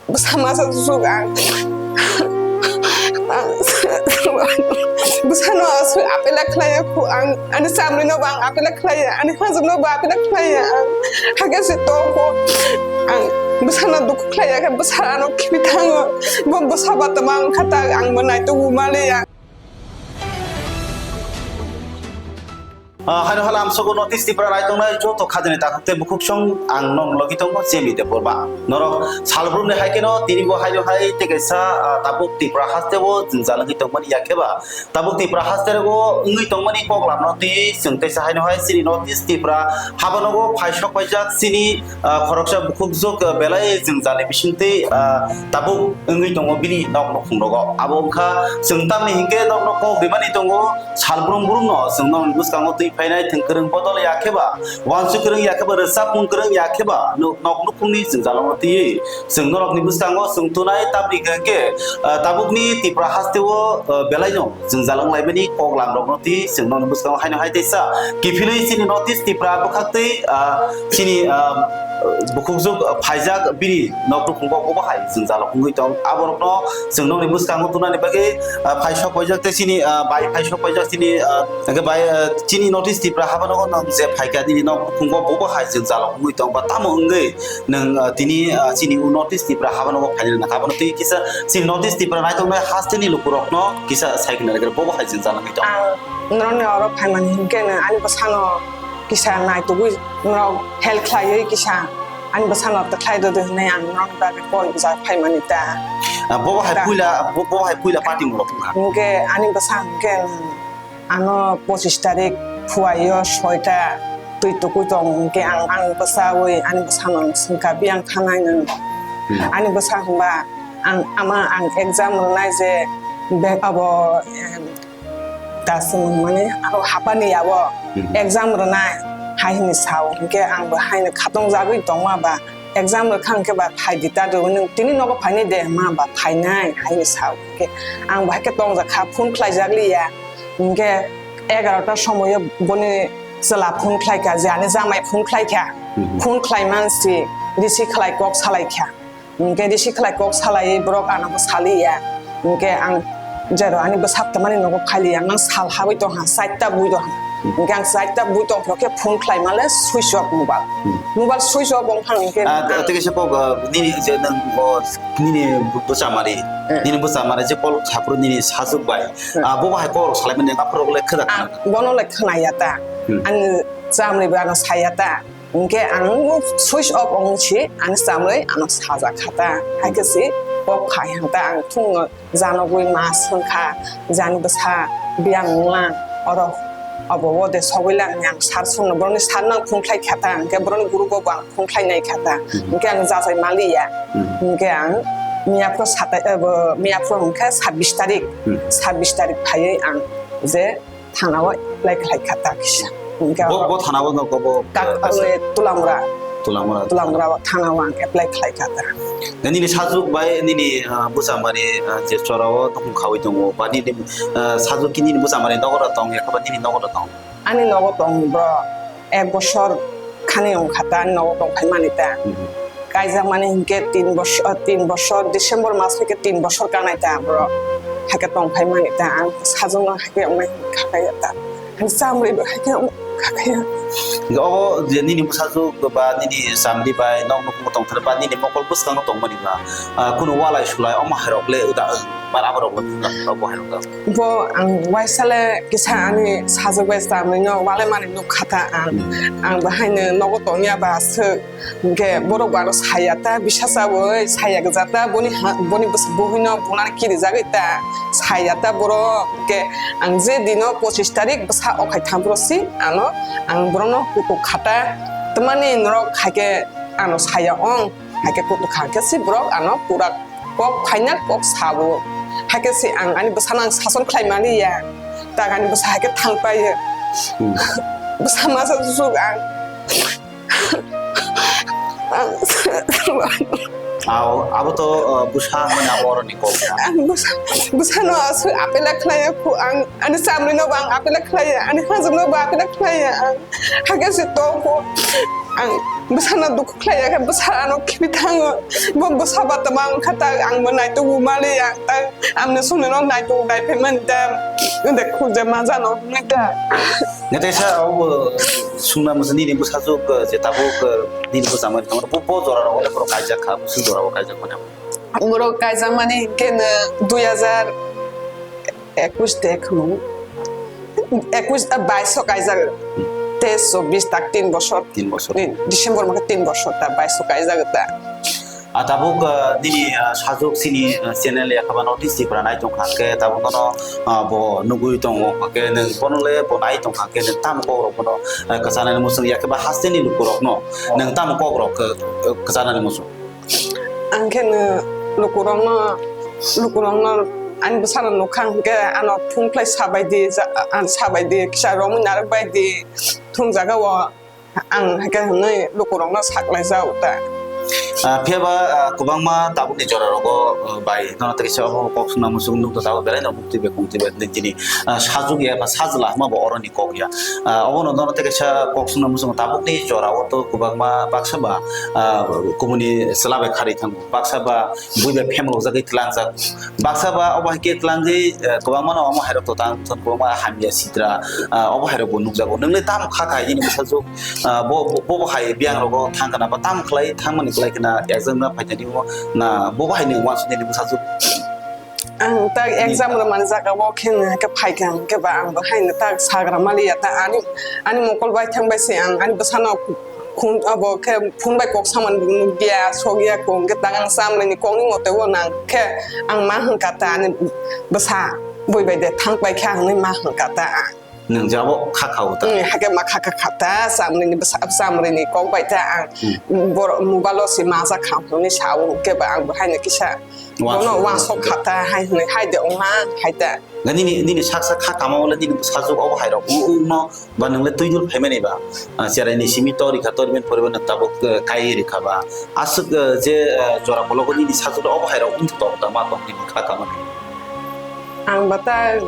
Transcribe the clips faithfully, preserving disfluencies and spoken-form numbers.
Bwsa masa susuk ang. Ang bwsano aswk apela khlaiya khu ang, ani chamrino bo ang apela khlaiya, ani hajwkno bo apela khlaiya ang. Hakhe se tongo ang bwsano dukhu khlaiya khe bwsa ano khibi thango. Bo bwsa ba tama wngkha ta ang bo naitugwi maliya. Ah, haino hala amsogo North East Tripura naitongnai joto khajani takhuk tei bukhuk song ang nong logi tongo Jemi Debbarma. Norok salbrumni hai kheno tini bo haino hai tei kaisa, ah, tabuk Tripura hasteo jwngjal wngwi tongmani yakheba tabuk Tripura hasteo wngwi tongmani kok lamno twi chwng teisa haino hai chini North East Tripura habanogo phaisok paijak chini ah, khoroksa bukhukjwk, ah, belai jwngjalni bisingtwi, ah, tabuk wngwi tongo bini nok nukhung rogo. Abo wngkha chwng tamni hinkhe nokno kok rimani tongo, salbrum brumno chwng nokni bwskango twi phainai thwng kwrwng bodol ya khe ba, uansuk kwrwng ya khe ba, rwchapmung kwrwng ya khe ba, no-, nok nukhungni jwngjalo twiwi chwng norokni bwskango chwng tunai tamni hinkhe, ah, tabukni Tripura hasteo, ah, belaino jwngjal wnglaimani kok lamrokno twi chwng nokni bwskango haino hai teisa kiphilwi chini North East Tripura bwkhaktwi, ah, chini, ah, bukhukjwk, ah, phaijak bini nok nukhungo bobo hai jwngjalo wngwi tong. Aborokno chwng nokni bwskango tunani bagwi, ah, phaisok paijak tei chini, ah, bai phaisok paijak chini, ah, hwnkhe bai, ah, chini North East Tripura habanogo nwng je phaikha nini nok nukhungo bobo hai jwngjalo wngwi tong ba tamo wngwi nwng, ah, tini, ah, chini o North East Tripura habanogo phainani nangkha. Abono twi kisa chini North East Tripura naitongnai hasteni lukurokno kisa sai khna rwgwi bobo hai jwngjal wngwi tong. Ang norokni oro phaimani hinkhe nwng ani bwsano kisa naitugwi norok help khlaiwi kisa ani bwsano twkhlai rwdi hwnwi ang norokni bagwi call bijak phaimani ta. Ah, bobo hai Ta. puila, bo-, bobo hai puila party mulok wngkha. Hinkhe ani bwsa hinkhe nwng ano pochis tarik phuaio soita twi tukui tong hinkhe ang, ang bwsawi ani bwsano ang swngkha, "Biyang thanai nwng?" Hmm. Ani bwsa hwnba ang, "Ama, ang exam rwnai je be-, abo, em, ta swmwng mani abo hapani abo Hmm. exam rwnai," hai hwnwi sao. Hinkhe ang bo haino khatong jagwi tongma ba, "Exam rwkha hinkhe ba phaidi ta rwui nwng tini nogo phainai de ma ba phainai," hai hwnwi sao. Hinkhe ang bo haikhe tongjak kha, phone khlaijak liya. Hinkhe egarota somoio boni chwla phone khlaikha, je ani jamai phone khlaikha. Mhm. Phone khlaiman si receive khlai kok salaikha. Hinkhe receive khlai kok salaiwi borok ano bo saliya. Hinkhe ang jero ani bwsak tongmani nogo phailiya, ang sal habwi tongkha, chaita bui tongkha. Mhm. Hinkhe ang chaita bui tongphuru khe phone khlaimale switch off mobile. Mhm. Mobile switch off wngkha hinkhe Ah, ang tei kaisa kok, ah, nini je nang, oh, nini bwchamari, Eh. nini bwchamari je call khaphuru nini sajwk bai. Hmm. Ah, bo bahai kok rok salaimani, aphuru le khwda Ah, khna. Bono le khwnaya ta. Hmm. Ani chamri bo ano saya ta. Hinkhe ang switch off wng si, ani chamri ano sajak kha ta. Hai khe si kok khai hang ta, ang thung janogwi ma swng kha, jani bwsa biyang wng lang, oro obo o de sogwi lang, ang sar sung no, boroni sar no ang phone khlai kha ta, hinkhe boroni group o bo ang phone khlai nai kha ta, Hmm. hinkhe ang jajai maliya, Hmm. hinkhe ang miyaphro satai, eh, bo, miyaphro hinkhe sabbish tarik, Hmm. sabbish tarik phaiwi ang je thana o apply khlai kha ta kisa. Hinkhe Bo, oro bo thana o no, bo, bo, Kak-, eh, ano Tulamura. Tulamura. Tulamura o thana o ang apply khlai kha ta. Nini sajwk bai nini, ah, bwchamari, ah, je chora o tong khawi tongo, ba nini, ah, sajwk khe nini bwchamari nogo da tong, ya khe ba nini nogo da tong? Ani nogo tong bro, ek bosor khani wng kha ta, ani nogo tong phai mani ta. Mhm. Kaijak mani hinkhe tin bosor, tin bosor, December mas bai khe tin bosor kanai ta bro. Hakhe tong phai mani ta, ang sajwk no hakhe wng nai kha kaya ta. Ang chamri bo hakhe wng kha kaya. Obo je nini bwsajwk ba nini chamri bai nok nukhungo tong thar ba nini mokol bwskango tong mani ba, ah, kunu walai sulai omo hai rok le da. Bar abo rok bo, abo hai rok. Bo ang waisa le kisa ani sajwk bai chamrino walai mani nuk kha ta ang. Hmm. Ang bo haino nogo tongya ba aswk. Hinkhe borok bo ano saya ta, bisa chawi saya gwja ta, boni ha, boni bwsa, buhino bunani kirijagwi ta saya ta borok. Hinkhe ang je dino pochis tarik bwsa okhai tham boro si ano ang borokno kutuk kha ta. Tamani norok hai khe ano saya ong, hai khe kutuk kha khe si borok ano pura kok phaina kok sabo. Hakhe se ang ani bwsano ang sason khlai maliya. Tak ani bwsa hakhe thang paio. Hmm. Bwsa masa susuk ang. Ang Aw, abo to, uh, bwsa mani abo oroni kok ya. Ang bwsa, bwsano aswk apela khlaiya khu ang ani chamrino bo ang apela khlaiya, ani hajwkno bo apela khlaiya ang. Hakhe se tongo ang. Bwsano dukhu khlai ya khe bwsa ano khibi thango. Bo bwsa ba tama wngkha ta, ang bo naituk bo mali ya ta, ang no songni no naituk nai phaimani ta, wngde khulje ma jano hwnwi ta. Nete sa o sungna musu nini bwsa juk je tabuk nini bwsa mali tamo bo bo jora rok le pro kaijak kha, musu jora bo kaijak kha. Borok kaijak mani hinkhe no dui hajar ekush de khum. Ekush, ah, baish o kaijak. Teis, chobbish tak tin bosor. Tin bosor. Ni December mokhe tin bosor ta, baish o kaijak ta. Ah, tabuk, ah, nini, ah, sajwk sini, ah, channel ya kaba notice Tripura nai tong kha khe tabuk no, ah, bo nugui tongo khe nwng bono le bo nai tong kha khe nwng tamo kok rok bono, ah, kwchana ni muchung ya khe ba haste ni luku rok no nwng tamo kok rok, ah, kwchana ni muchung. Ang khe no lukurokno, lukurokno ani bwsano nukha hwnkhe ano phung khlai sabai di, ja-, ang sabai di, kisa romwi narwk bai di, thung jaga o ang hwnkhe hwnwi lukurokno saklai jago ta. Ah, phiya ba, ah, kwbangma tabukni jora rogo, ah, bai nono tei kisa obo kok swnam muchung nukto tabuk belai no mukti bai kungti bai tini, ah, sajwk ya ba sajla hwnma bo oroni kok ya. Ah, obono nono tei kaisa kok swnam muchungo tabukni jora o to kwbangma baksa ba, ah, kubuni chwla bai kharwi thango, baksa ba bui bai phemrokjagwi tlangjak, baksa ba obo hai khe tlangwi, eh, kwbangma no omo hai rok to tang thon kwbangma hamya sitra, ah, obo hai rok bo nukjago. Nwng le tamo kha kha nini bwsajwk, ah, bo, bo, bo hai biyang rogo thang kana ba tamo khlai thangmani khlai kana exam na phaikani o na bo hai nwng uansuk nini bwsajwk. Ang tak exam rwmani jaga o khe nwng khe phaikha hwnkhe ba ang bo haino tak sagra maliya ta ani, ani mokol bai thang bai se ang ani bwsano khun abo khe phone bai kok samani bo nukya sokya kok hwnkhe tak ang chamrwini kokni mote o nang khe ang ma hwnkha ta ani bwsa bui bai de thang pai kha hwnwi ma hwnkha ta ang. Nwng jabo kha kha o ta? Hmm, hakhe ma kha kha kha ta, chamrwini bwsa, chamrwini kok bai ta ang. Hmm. Borok mobile o se majak kha hwnwi sa o, hwnkhe ba ang bo haino kisa uansuk bono uansuk kha ta, hai hwnwi, hai de ongha, hai ta. Na nini, nini sak sak kha kama wale nini sajwk obo hai rok wng, wng no ba nwng le twi dul phaimani ba, ah, cherai ni simi tori kha, tori ben pore ba nwng tabuk, eh, kai ri kha ba. Aswk, eh, je, eh, jora bologo nini sajwk obo hai rok wng tong ta ma tong nini kha kama. Ang ba ta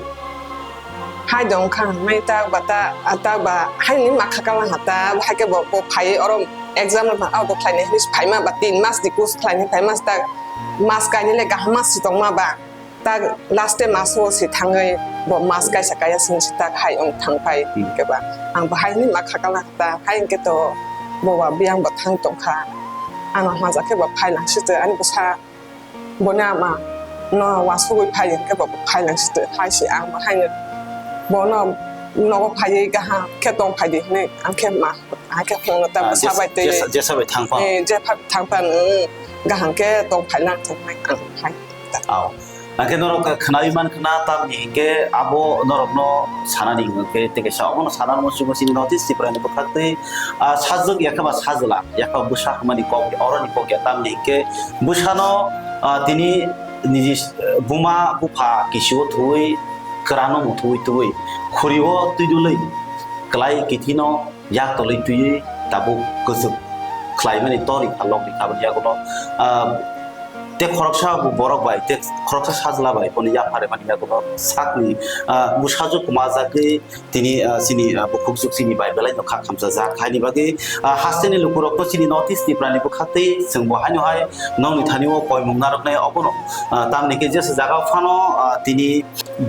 hai dong kha hwnwi ta ba ta, ah, ta ba hai ni ma kha kala ha ta, hai khe bo, bo phai oro exam rwma, ah, bo khlai ni hinwi phaima ba tin mas di course khlai ni phaima ta mas kainwi le kaham mas si tongma ba. Tak last day mas o si thangwi bo mas kaisa kaya sing si tak hai wng thang phai. Hmm. Hwnkhe ba ang bo hai ni ma kha kala ta hai hwnkhe to bo ba biyang bo thang tong kha. Ano haja khe bo phai lang si twi ani bwsa boni ama no uansugwi phai hwnkhe bo phai lang si twi hai si ang bo hai no bono nogo phaiwi kaham khe tong phai di hinwi ang khe ma hai khe hwnwi ta. Ah, bwsa jesa, bai twi jesa, jesa bai thang phano. Eh, jesa thang phano, hmm, kaham khe tong phai lang thung hai ang hai. Au. Hwnkhe norok khnaui mankha na, tamni hinkhe abo norokno sanani hinkhe tei kaisa omono sanani muchungo chini notice Tripura ni bwkhaktwi, ah, sajwk yakhe ba sajwla, yakhe ba bwsa hwnmani kok, oroni kok ya, tamni hinkhe bwsano, ah, tini niji buma bupha kisio thuwi, kwrano muthubwi tubui, khuribo twi dului, kwlai kithino yak tolwi twiwi tabuk kwchwk khlaimani tori kha lokni khabani yagulo, ah, tei khoroksa bo borok bai, tei khoroksa sajla bai bono yapharmani yagulo sakni, ah, bwsajwk kwma jagwi tini, ah, chini, ah, bukhukjwk chini bai belai no kha khamchajak. Haini bagwi, ah, hasteni lukurokno chini notice Tripura ni bwkhaktwi chwng bo haino hai nokni thani o koimung narwknai obono, ah, tamni khe jesa jaga phano, ah, tini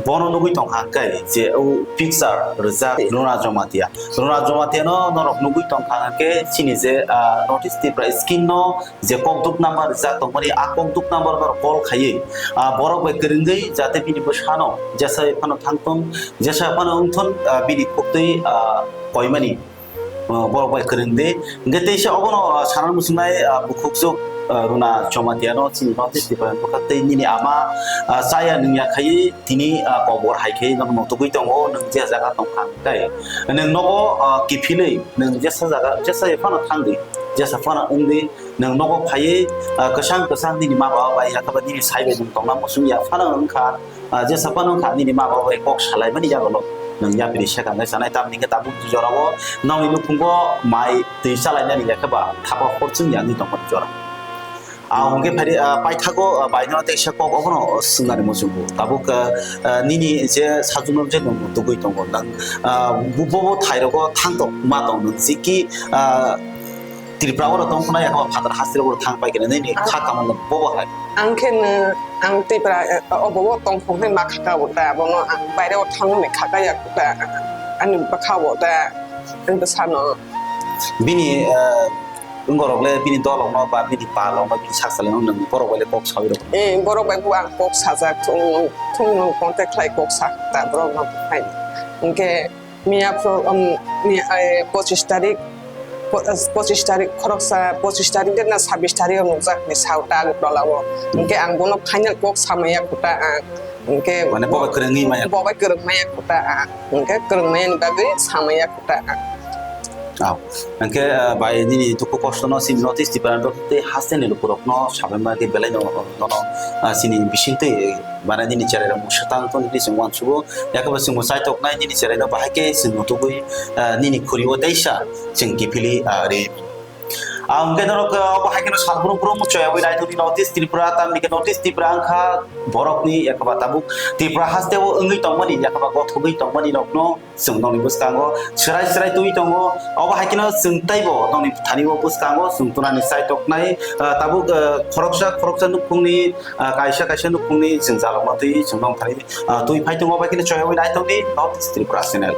bono nugwi tongkha hwnkhe je o picture rijak Runa Jomatia. Runa Jomatia no norok nugwi tongkha hwnkhe chini je, ah, notice Tripura scheme no je kokduk number rijak tongmani, a kokduk number no call khaiwi, ah, borok bai kwrwngwi jate bini bwsano jesa phano thangthung, jesa phano wngthun, ah, bini khuktwi, ah, koimani. Ah, borok bai kwrwng de. Hwnkhe teisa obono, ah, sana muchungnai, ah, bukhukjwk, ah, Runa Jomatia no chini notice Tripura ni bwkha tei nini ama, ah, chaya nungya khai tini, ah, kobor hai khai no nutugwi tongo, nwng je jaga tongkha hwnkhe. Nwng nogo, ah, kiphilwi nwng jesa jaga, jesa phano thangdi, jesa phano wngdi, nwng nogo phaiwi, ah, kwchang kwchang nini ma baba bai yakhe ba nini sai bai nwng tongna muchung ya phano wngkha. Ah, jesa phano wngkha nini ma baba bai kok salaimani yagulo nwng yapri sekang khe sanai, tamni khe tabuk jorao nokni nukhungo mai twi chalainani yakhe ba thapa hor chwng ya wngwi tongmani jora. Ah, hwnkhe phaidi, ah, paithago, ah, baino teisa kok obono swngnani muchungo. Tabuk, ah, ah, nini je sajwkno je nwng tugwi tongo nang, ah, bo, bo, bo thairogo thangtok ma tong nwng chiki, ah, Tripura oro tong khna, yakaba phatar haste oro thang pai khe nini kha kaman bobo hai. Ang khe no, ang Tripura, eh, obo o tong phung hai ma kha ka bo ta, bono ang baire o thang ni kha ka ya ta, ani bwkha bo ta, ani bwsa no. Bini, eh, wngorok le bini dolok no ba bini pa rok no bini sak salai no nwng borok bai le kok sawi rok. Eh, borok bai bo ang kok sajak, thung, thung no contact khlai kok sa ta borok no hai. Hwnkhe Miya pro-, um, miya, eh, pochis tarik, po-, eh, pochis tarik khoroksa, pochis tarik de na sabis tarik o nukjak ni sao ta Agartala o. Hwnkhe ang bono final kok samaya kuta ang. Hwnkhe mane bo bai kwrwngwi maya. Bo bai kwrwngmaya kuta ang. Hwnkhe kwrwngmaya ni bagwi samaya kuta ang. Ah, hwnkhe, ah, bai nini dukhu kosto no chini North East Tripura rok tei haste ni lukurok no sabai ma khe belai no, no, no, ah, chini bising twi mane nini cherai rok mwswtang tong nini chwng uansugo. Yakhe bo chwngbo chaithoknai nini cheraino bahai khe chwng mutugwi, ah, nini khuri o teisa chwng kiphilwi, ah, ri. Ah, hwnkhe norok, ah, obo hai kheno salbrum brum choyawi naithokni North East Tripura, tamni khe North East Tripura wngkha borokni, yakhe ba tabuk Tripura hasteo wngwi tongmani, yakhe ba gothogwi tongmani rokno chwng nokni bwskango swrai swrai twi tongo. Obo hai kheno chwng teibo nokni thani o bwskango chwng tunani chaithoknai, ah, tabuk, ah, khoroksa khoroksa nukhungni, ah, kaisa kaisa nukhungni chwng jalokma twi chwng nokni thani, ah, twi phai tongo, bai kheno choyawi naithokni North East Tripura channel.